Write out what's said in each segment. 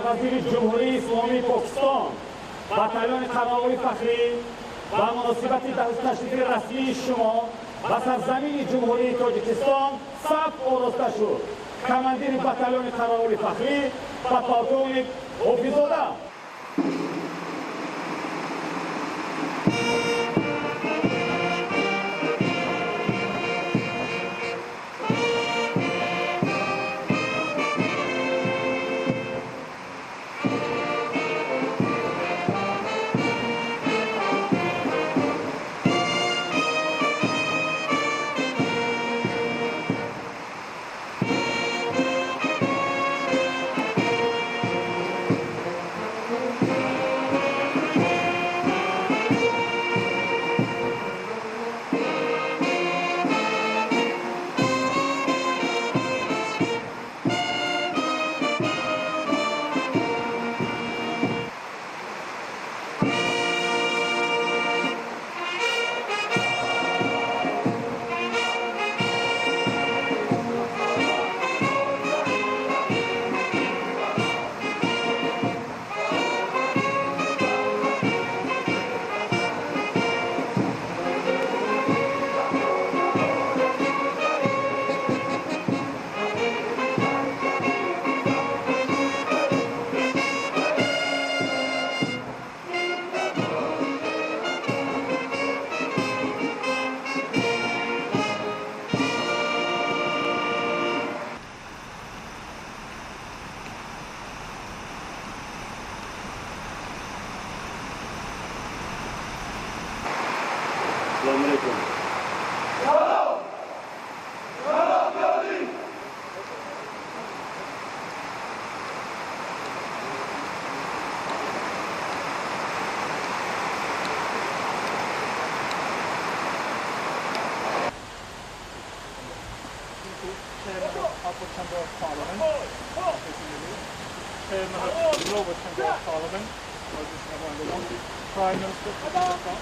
Сарвазири Ҷумҳурии Исломии Покистон, батальони қаровули фахрӣ ба муносибати ташрифи расмии шумо ба сарзамини Ҷумҳурии Тоҷикистон саф ороста шуд. Командири батальони қаровули фахрӣ подполковник Ҳофиззода. Assalamu alaikum. Chairman of Upper Chamber of Parliament, Chairman of the Lower Chamber of Parliament, Prime Minister of Pakistan.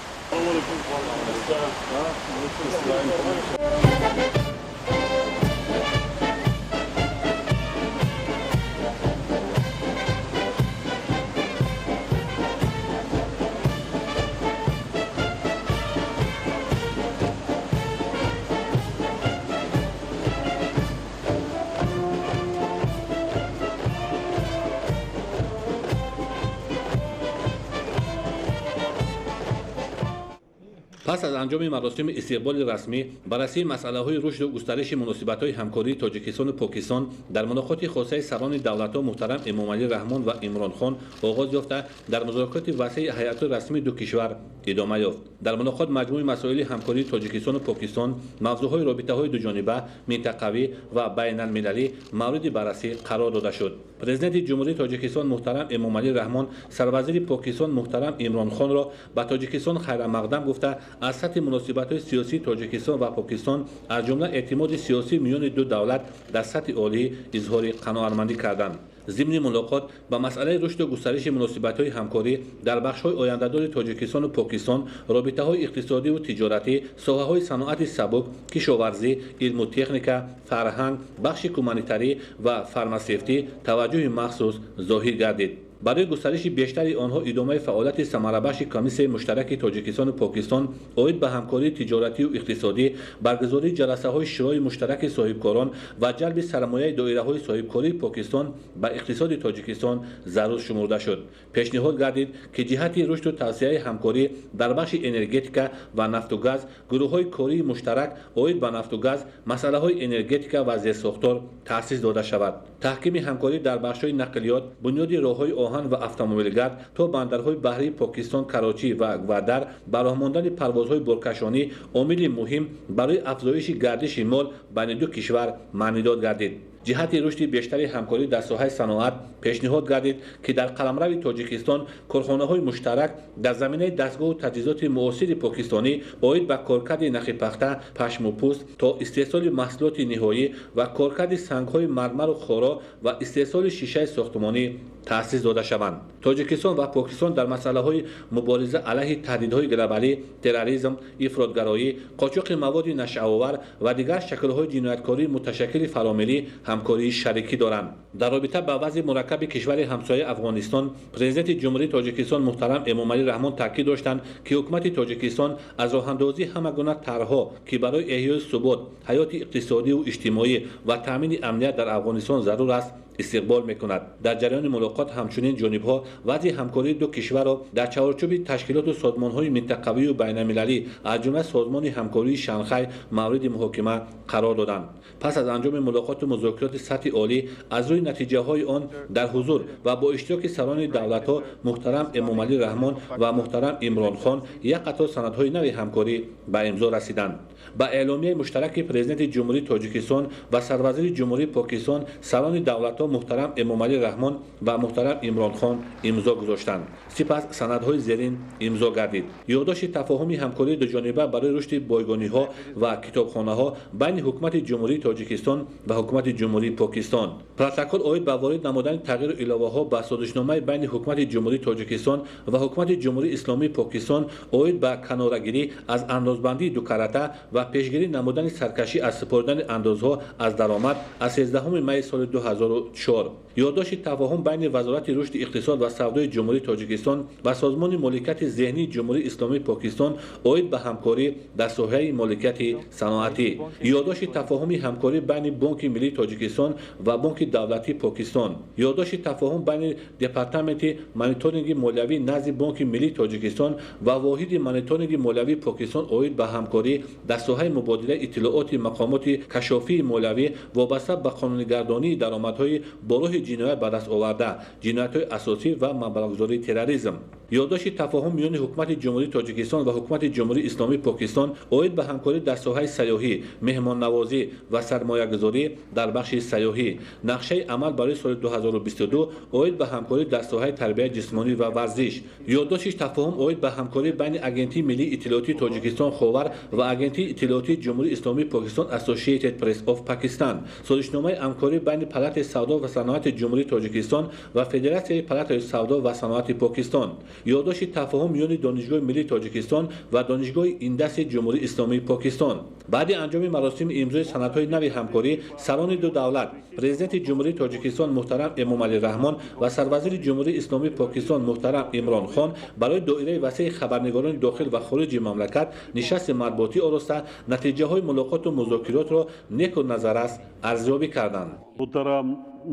Пас аз анҷоми маросими истиқболи расмӣ, баррасии масъалаҳои рушду густариши муносибатҳои ҳамкории Тоҷикистону Покистон дар мулоқоти хосаи сарони давлатҳо муҳтарам Эмомалӣ Раҳмон ва Имрон Хон оғоз ёфта, дар музокироти васеи ҳайатҳои расмии ду кишвар идома ёфт. Дар мулоқот маҷмӯи масоили ҳамкории Тоҷикистону Покистон, мавзӯъҳои робитаҳои дуҷониба, минтақавӣ ва байналмилалӣ мавриди баррасӣ қарор дода шуд. Президенти Ҷумҳурии Тоҷикистон муҳтарам Эмомалӣ Раҳмон сарвазири Покистон муҳтарам Имрон Хонро ба Тоҷикистон хайрамақдам гуфта, аз сатҳи муносибатҳои сиёсии Тоҷикистон ва Покистон, аз ҷумла эътимоди сиёсӣ миёни ду давлат дар сатҳи олӣ изҳори қаноатмандӣ карданд. Зимни мулоқот ба масъалаи рушду густариши муносибатҳои ҳамкорӣ дар бахшҳои ояндадори Тоҷикистону Покистон, робитаҳои иқтисодиву тиҷоратӣ, соҳаҳои саноати сабук, кишоварзӣ, илму техника, фарҳанг, бахши гуманитарӣ ва фармасевтӣ таваҷҷӯҳи махсус зоҳир гардид. Барои густариши бештари онҳо идомаи фаъолияти самарабахши комиссияи муштараки Тоҷикистону Покистон оид ба ҳамкории тиҷоратию иқтисодӣ, баргузории ҷаласаҳои шӯрои муштараки соҳибкорон ва ҷалби сармояи доираҳои соҳибкории Покистон ба иқтисоди Тоҷикистон зарур шумурда шуд. Пешниҳод гардид, ки ҷиҳати рушду тавсеаи ҳамкорӣ дар бахши энергетика ва нафту газ гурӯҳҳои кории муштарак оид ба нафту газ, масъалаҳои энергетика ва зерсохтор таъсис дода шавад. Таҳкими ҳамкорӣ дар бахшҳои нақлиёт, бунёди роҳҳои оҳан ва автомобилгард то бандарҳои баҳрии Покистон, Карочӣ ва Гвадар, ба роҳ мондани парвозҳои боркашонӣ омили муҳим барои афзоиши гардиши мол байни ду кишвар маънидод гардид. Ҷиҳати рушди бештари ҳамкорӣ дар соҳаи саноат пешниҳод гардид, ки дар қаламрави Тоҷикистон корхонаҳои муштарак дар заминаи дастгоҳу таҷҳизоти муосири покистонӣ оид ба коркарди нахи пахта, пашму пӯст то истеҳсоли маҳсулоти ниҳоӣ ва коркарди сангҳои мармару хоро ва истеҳсоли шишаи сохтмонӣ Таъсис дода шаванд. Тоҷикистон ва Покистон дар масъалаҳои мубориза алайҳи таҳдидҳои глобалӣ, терроризм, ифротгароӣ, қочоқи маводи нашъаовар ва дигар шаклҳои ҷинояткории муташаккили фаромиллӣ ҳамкории шарикӣ доранд. Дар робита ба вазъи мураккаби кишвари ҳамсояи Афғонистон, Президенти Ҷумҳурии Тоҷикистон муҳтарам Эмомалӣ Раҳмон таъкид доштанд, ки ҳукумати Тоҷикистон аз роҳандозии ҳама гуна тарҳҳо, ки барои эҳёи субот, ҳаёти иқтисодиву иҷтимоӣ ва таъмини амният дар Афғонистон зарур аст, истиқбол мекунад. Дар ҷараёни мулоқот ҳамчунин ҷонибҳо вазъи ҳамкории ду кишварро дар чаҳорчӯби ташкилоту созмонҳои минтақавию байналмилалӣ, аз ҷумла Созмони ҳамкории Шанхай, мавриди муҳокима қарор доданд. Пас аз анҷоми мулоқоту музокироти сатҳи олӣ, аз рӯи натиҷаҳои он дар ҳузур ва бо иштироки сарони давлатҳо муҳтарам Эмомалӣ Раҳмон ва муҳтарам Имрон Хон як қатор санадҳои нави ҳамкорӣ ба имзо расиданд. Ба эъломияи муштараки Президенти Ҷумҳурии Тоҷикистон ва Сарвазири Ҷумҳурии Покистон сарони давлатҳо муҳтарам Эмомалӣ Раҳмон ва муҳтарам Имрон Хон имзо гузоштанд. Сипас санадҳои зерин имзо гардид: ёддошти тафоҳуми ҳамкории дуҷониба барои рушди бойгониҳо ва китобхонаҳо байни Ҳукумати Ҷумҳурии Тоҷикистон ва Ҳукумати Ҷумҳурии Покистон, протокол оид ба ворид намудани тағйиру иловаҳо ба созишномаи байни Ҳукумати Ҷумҳурии Тоҷикистон ва Ҳукумати Ҷумҳурии Исломии Покистон оид ба канорагирӣ аз андозбандии дукарата ва пешгирӣ намудани саркашӣ аз супоридани андозҳо аз даромад аз 13 майи соли 2004, ёддошти тафоҳум байни Вазорати рушди иқтисод ва савдои Ҷумҳурии Тоҷикистон ва Созмони моликияти зеҳнии Ҷумҳурии Исломии Покистон оид ба ҳамкорӣ дар соҳаи моликияти саноатӣ, ёддошти тафоҳуми ҳамкорӣ байни Бонки миллии Тоҷикистон ва Бонки давлатии Покистон, ёддошти тафоҳум байни Департаменти мониторинги молиявӣ назди Бонки миллии Тоҷикистон ва Воҳиди мониторинги молиявии Покистон оид ба ҳамкорӣ дар соҳаи мубодилаи иттилооти мақомоти кашофии молиявӣ вобаста ба қонунигардонии даромадҳои бо роҳи ҷиноят ба даст оварда, ҷиноятҳои асосӣ ва маблағгузории терроризм, ёддошти тафоҳум миёни Ҳукумати Ҷумҳурии Тоҷикистон ва Ҳукумати Ҷумҳурии Исломии Покистон оид ба ҳамкорӣ дар соҳаи сайёҳӣ, меҳмоннавозӣ ва сармоягузорӣ дар бахши сайёҳӣ, нақшаи амал барои соли 2022 оид ба ҳамкорӣ дар соҳаи тарбияи ҷисмонӣ ва варзиш, ёддошти тафоҳум оид ба ҳамкорӣ байни Агентии миллии иттилоотии Тоҷикистон Ховар ва Агентии иттилоотии Ҷумҳурии Исломии Покистон Associated Press of Pakistan, созишномаи ҳамкорӣ байни Палатаи савдо ва саноати Ҷумҳурии Тоҷикистон ва Федератсияи палатаи савдо ва саноати Покистон, ёддошти тафоҳум миёни Донишгоҳи миллии Тоҷикистон ва Донишгоҳи Индаси Ҷумҳурии Исломии Покистон. Баъди анҷоми маросими имзои санадҳои нави ҳамкорӣ, сарони ду давлат, Президенти Ҷумҳурии Тоҷикистон муҳтарам Эмомалӣ Раҳмон ва Сарвазири Ҷумҳурии Исломии Покистон муҳтарам Имрон Хон барои доираи васеи хабарнигорони дохил ва хориҷи мамлакат нишасти матбуотӣ ороста, натиҷаҳои мулоқоту музокиротро неку назаррас арзёбӣ карданд. Муҳтарам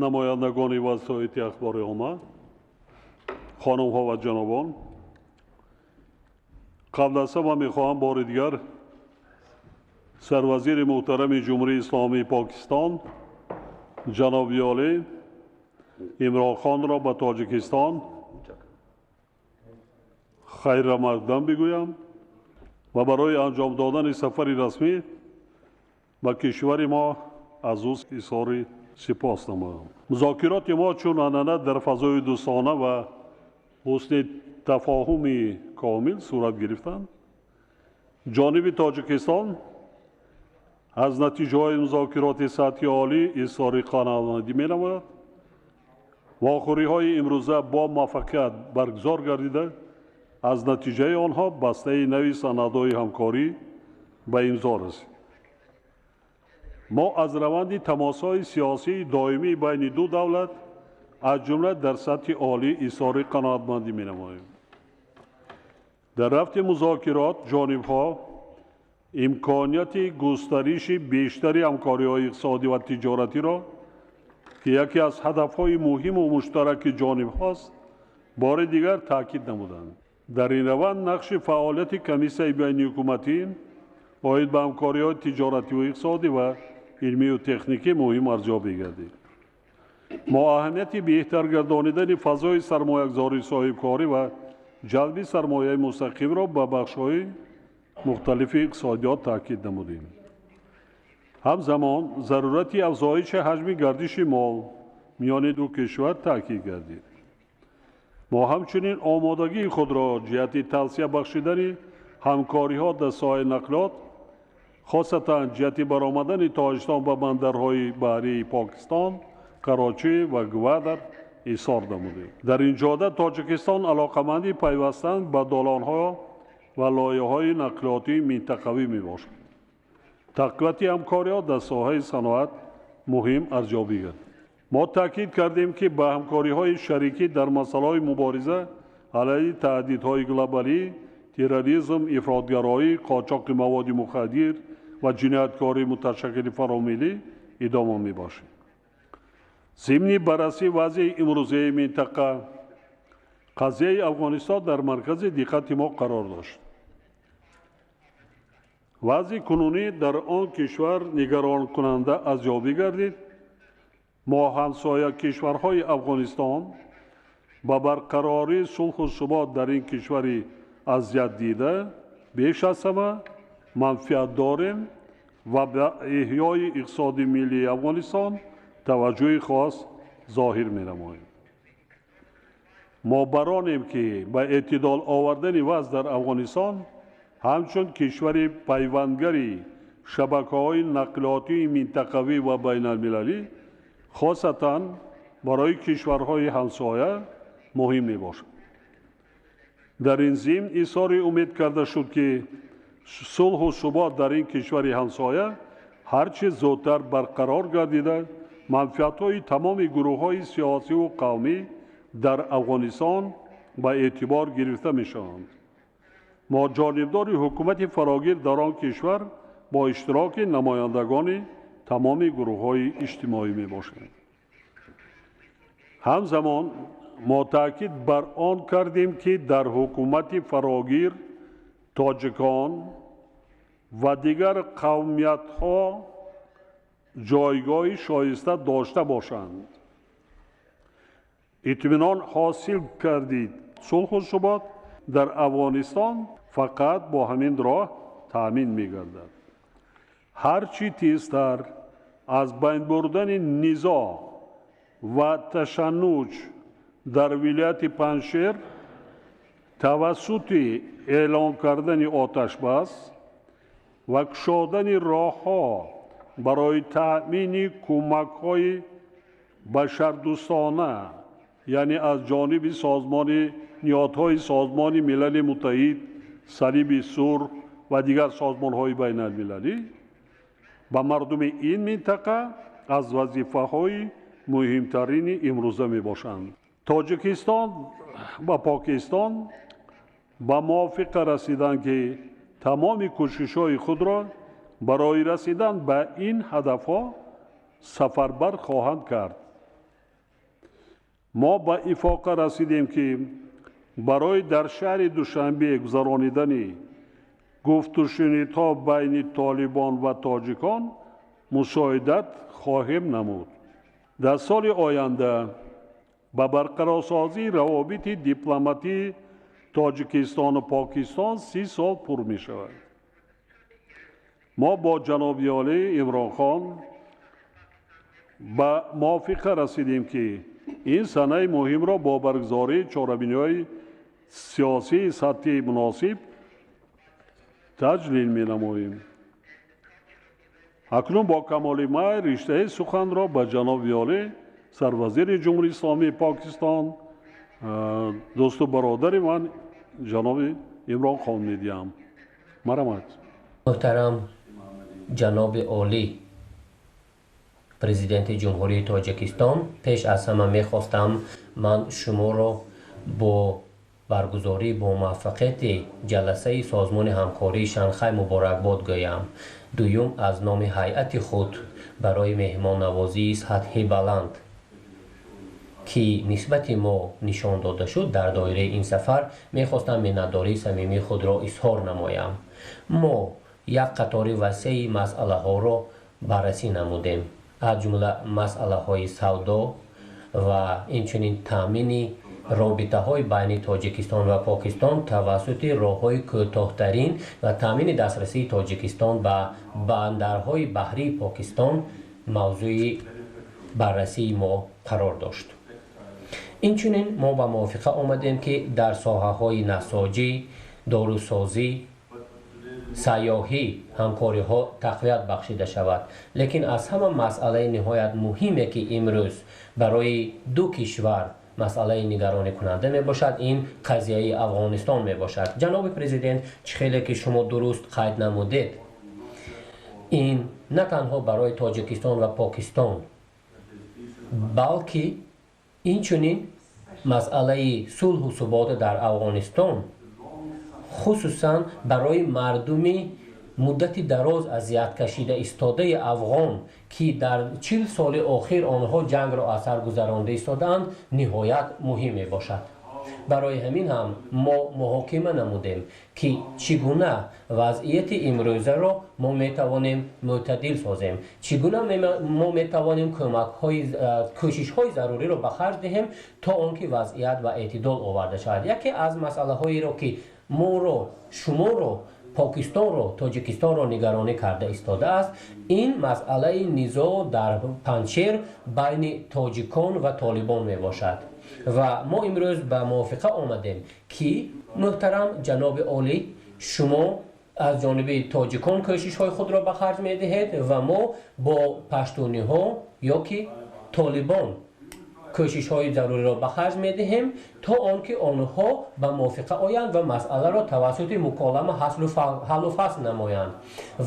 намояндагони васоити ахбори омма, хонумҳо ва ҷанобон, қабл аз ҳама мехоҳам бори дигар сарвазири муҳтарами Ҷумҳурии Исломии Покистон ҷаноби олӣ Имрон Хонро ба Тоҷикистон хайрамақдам бигӯям ва барои анҷом додани сафари расмӣ ба кишвари мо аз ӯ изҳори сипос намоям. Музокироти мо чун анъана дар фазои дӯстона ва ҳусни тафоҳуми комил сурат гирифтанд. Ҷониби Тоҷикистон аз натиҷаҳои музокироти сатҳи олӣ изҳори қаноатмандӣ менамояд. Вохӯриҳои имрӯза бо муваффақият баргузор гардида, аз натиҷаи онҳо бастаи нави санадҳои ҳамкорӣ ба имзо расид. Мо аз раванди тамосҳои сиёсии доимӣ байни ду давлат, аз ҷумла дар сатҳи олӣ, изҳори қаноатмандӣ менамоем. Дар рафти музокирот ҷонибҳо имконияти густариши бештари ҳамкориҳои иқтисодӣ ва тиҷоратиро, ки яке аз ҳадафҳои муҳиму муштараки ҷонибҳост, бори дигар таъкид намуданд. Дар ин раванд нақши фаъолияти Комиссияи байниҳукуматӣ оид ба ҳамкориҳои тиҷоративу иқтисодӣ ва илмию техникӣ муҳим арзёбӣ гардид. Мо аҳамияти беҳтар гардонидани фазои сармоягузории соҳибкорӣ ва ҷалби сармояи мустақимро ба бахшҳои мухталифи иқтисодиёт таъкид намудем. Ҳамзамон зарурати афзоиши ҳаҷми гардиши мол миёни ду кишвар таъкид гардид. Мо ҳамчунин омодагии худро ҷиҳати тавсия бахшидани ҳамкориҳо дар соҳаи нақлиёт, хосатан ҷиҳати баромадани Тоҷикистон ба бандарҳои баҳрии Покистон, Карочӣ ва Гвадар, изҳор намудем. Дар ин ҷода Тоҷикистон алоқамандии пайвастан ба долонҳо ва лоиҳаҳои нақлиётии минтақавӣ мебошад. Тақвияти ҳамкориҳо дар соҳаи саноат муҳим арзёбӣ гардид. Мо таъкид кардем, ки ба ҳамкориҳои шарикӣ дар масъалаҳои мубориза алайҳи таҳдидҳои глобалӣ, терроризм, ифротгароӣ, қочоқи маводи мухаддир ва ҷинояткории муташаккили фаромиллӣ идома мебошад. Зимни баррасии вазъи имрӯзаи минтақа, қазияи Афғонистон дар маркази диққати мо қарор дошт. Вазъи кунунӣ дар он кишвар нигаронкунанда арзёбӣ гардид. Мо ҳамсоя кишварҳои Афғонистон ба барқарории сулҳу субот дар ин кишвари азиятдида беш аз ҳама манфиат дорем ва ба эҳёи иқтисоди миллии Афғонистон таваҷҷӯҳи хос зоҳир менамоем. Мо баронем, ки ба эътидол овардани вазъ дар Афғонистон ҳамчун кишвари пайвандгари шабакаҳои нақлиётии минтақавӣ ва байналмилалӣ, хосатан барои кишварҳои ҳамсоя, муҳим мебошад. Дар ин зимн изҳори умед карда шуд, ки сулҳу субот дар ин кишвари ҳамсоя ҳарчи зудтар барқарор гардида, манфиатҳои тамоми гурӯҳҳои сиёсиву қавмӣ дар Афғонистон ба эътибор гирифта мешаванд. Мо ҷонибдори ҳукумати фарогир дар он кишвар бо иштироки намояндагони тамоми гурӯҳҳои иҷтимоӣ мебошем. Ҳамзамон мо таъкид бар он кардем, ки дар ҳукумати фарогир тоҷикон ва дигар қавмиятҳо ҷойгоҳи шоиста дошта бошанд. Итминон ҳосил кардид, сулҳу субот дар Афғонистон фақат бо ҳамин роҳ таъмин мегардад. Ҳарчи тезтар аз байн бурдани низоъ ва ташаннуҷ дар вилояти Панҷшер тавассути эълон кардани оташбас ва кушодани роҳҳо барои таъмини кӯмакҳои башардӯстона, яъне аз ҷониби созмони ниҳодҳои Созмони Милали Муттаҳид, Салиби Сурх ва дигар созмонҳои байналмилалӣ ба мардуми ин минтақа аз вазифаҳои муҳимтарини имрӯза мебошанд. Тоҷикистон ва Покистон ба мувофиқа расиданд, ки тамоми кӯшишҳои худро барои расидан ба ин ҳадафҳо сафарбар хоҳанд кард. Мо ба ифоқа расидем, ки барои дар шаҳри Душанбе гузаронидани гуфтушунидҳо байни толибон ва тоҷикон мусоидат хоҳем намуд. Дар соли оянда ба барқарорсозии равобити дипломатии Тоҷикистону Покистон 30 сол пур мешавад. Мо бо ҷаноби олӣ Имронхон ба мувофиқа расидем, ки ин санаи муҳимро бо баргузории чорабиниҳои сиёсии сатҳи муносиб таҷлил менамоем. Акнун бо камоли майл риштаи суханро ба ҷаноби олӣ сарвазири Ҷумҳурии Исломии Покистон, дӯсту бародари ман, ҷаноби Имрон Хон медиҳам. Марҳамат. Муҳтарам ҷаноби олӣ, Президенти Ҷумҳурии Тоҷикистон, пеш аз ҳама мехостам ман шуморо бо баргузории бомуваффақияти ҷаласаи Созмони ҳамкории Шанхай муборакбод гӯям. Дуюм, аз номи ҳайати худ барои меҳмоннавозии сатҳи баланд, ки нисбати мо нишон дода шуд дар доираи ин сафар, мехостам миннатдории самимии худро изҳор намоям. Мо як қатори васеи масъалаҳоро баррасӣ намудем, аз ҷумла масъалаҳои савдо ва инчунин таъмини робитаҳои байни Тоҷикистон ва Покистон тавассути роҳҳои кӯтоҳтарин ва таъмини дастрасии Тоҷикистон ба бандарҳои баҳрии Покистон мавзӯи баррасии мо қарор дошт. Инчунин мо ба мувофиқа омадем, ки дар соҳаҳои насоҷӣ, дорусозӣ, Сайёҳӣ ҳамкориҳо тақвият бахшида шавад. Лекин аз ҳама масъалаи ниҳоят муҳиме, ки имрӯз барои ду кишвар масъалаи нигаронӣкунанда мебошад, ин қазияи Афғонистон мебошад. Ҷаноби президент, чӣ хеле ки шумо дуруст қайд намудед, ин на танҳо барои Тоҷикистон ва Покистон, балки инчунин масъалаи сулҳу субот дар Афғонистон, хусусан барои мардуми муддати дароз азияткашида истодаи афғон, ки дар 40 соли охир онҳо ҷангро аз сар гузаронда истодаанд, ниҳоят муҳим мебошад. Барои ҳамин ҳам мо муҳокима намудем, ки чӣ гуна вазъияти имрӯзаро мо метавонем мӯътадил созем, чӣ гуна мо метавонем кӯмакҳои, кӯшишҳои заруриро ба харҷ диҳем, то он ки вазъият ба эътидол оварда шавад. Яке аз масъалаҳоеро, ки моро, шуморо, Покистонро, Тоҷикистонро нигаронӣ карда истодааст, ин масъалаи низоъ дар Панҷшер байни тоҷикон ва толибон мебошад. Ва мо имрӯз ба мувофиқа омадем, ки, муҳтарам ҷаноби олӣ, шумо аз ҷониби тоҷикон кӯшишҳои худро ба харҷ медиҳед ва мо бо паштуниҳо ё ки толибон кӯшишҳои заруриро ба харҷ медиҳем, то он ки онҳо ба мувофиқа оянд ва масъаларо тавассути муколама ҳаллу фасл намоянд.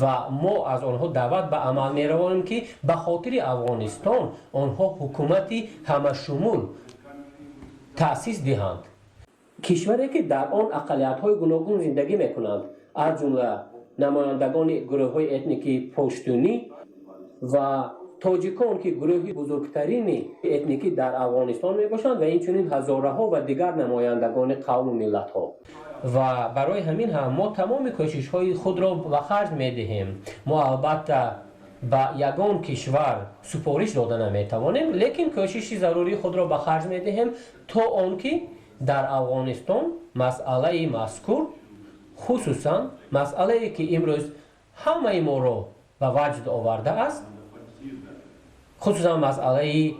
Ва мо аз онҳо даъват ба амал меравонем, ки ба хотири Афғонистон онҳо ҳукумати ҳамашумул таъсис диҳанд. Кишваре, ки дар он ақаллиятҳои гуногун зиндагӣ мекунанд, аз ҷумла намояндагони гурӯҳҳои этникии поштунӣ ва тоҷикон, ки гурӯҳи бузургтарини этникӣ дар Афғонистон мебошанд, ва инчунин ҳазораҳо ва дигар намояндагони қавму миллатҳо. Ва барои ҳамин ҳам мо тамоми кӯшишҳои худро ба харҷ медиҳем. Мо албатта ба ягон кишвар супориш дода наметавонем, лекин кӯшиши зарурии худро ба харҷ медиҳем, то он ки дар Афғонистон масъалаи мазкур, хусусан масъалае, ки имрӯз ҳамаи моро ба ваҷд овардааст, хусусан масъалаи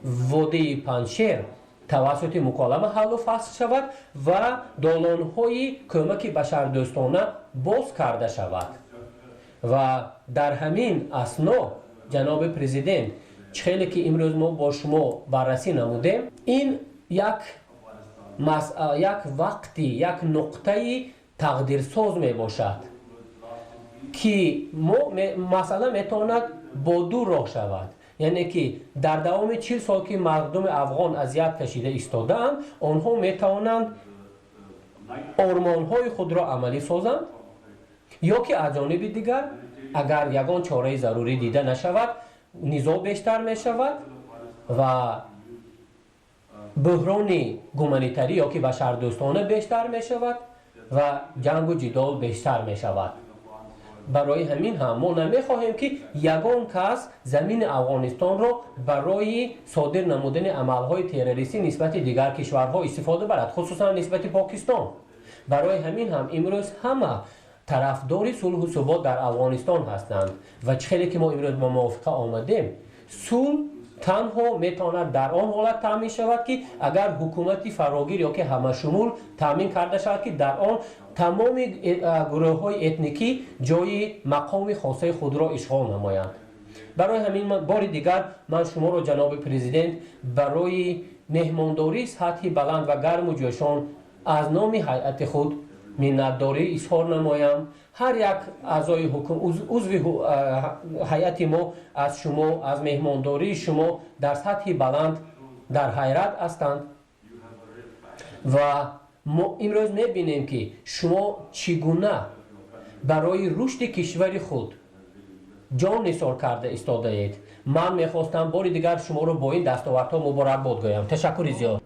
водии Панҷшер, тавассути муколама ҳаллу фасл шавад ва долонҳои кӯмаки башардӯстона боз карда шавад. Ва дар ҳамин асно, ҷаноби президент, чӣ хеле ки имрӯз мо бо шумо баррасӣ намудем, ин як вақти, як нуқтаи тақдирсоз мебошад, ки мо масъала метавонад бо ду роҳ шавад. Яъне ки дар давоми 40 сол, ки мардуми афғон азият кашида истодаанд, онҳо метавонанд ормонҳои худро амалӣ созанд, ё ки аз ҷониби дигар, агар ягон чораи зарурӣ дида нашавад, низоъ бештар мешавад ва буҳрони гуманитарӣ ё ки башардӯстона бештар мешавад ва ҷангу ҷидол бештар мешавад. Барои ҳамин ҳам мо намехоҳем, ки ягон кас замини Афғонистонро барои содир намудани амалҳои террористӣ нисбати дигар кишварҳо истифода барад, хусусан нисбати Покистон. Барои ҳамин ҳам имрӯз ҳама тарафдори сулҳу субот дар Афғонистон ҳастанд. Ва чӣ хеле ки мо имрӯз ба мувофиқа омадем, сулҳ танҳо метавонад дар он ҳолат таъмин шавад, ки агар ҳукумати фарогир ё ки ҳамашумул таъмин карда шавад, ки дар он тамоми гурӯҳҳои этникӣ ҷои мақоми хосаи худро ишғол намоянд. Барои ҳамин бори дигар ман шуморо, ҷаноби президент, барои меҳмондории сатҳи баланд ва гарму ҷӯшон аз номи ҳайати худ миннатдорӣ изҳор намоям. Ҳар як аъзои узви ҳайати мо аз шумо, аз меҳмондории шумо дар сатҳи баланд дар ҳайрат ҳастанд. Ва мо имрӯз мебинем, ки шумо чӣ гуна барои рушди кишвари худ ҷон нисор карда истодаед. Ман мехостам бори дигар шуморо бо ин дастовардҳо муборакбод гӯям. Ташаккури зиёд.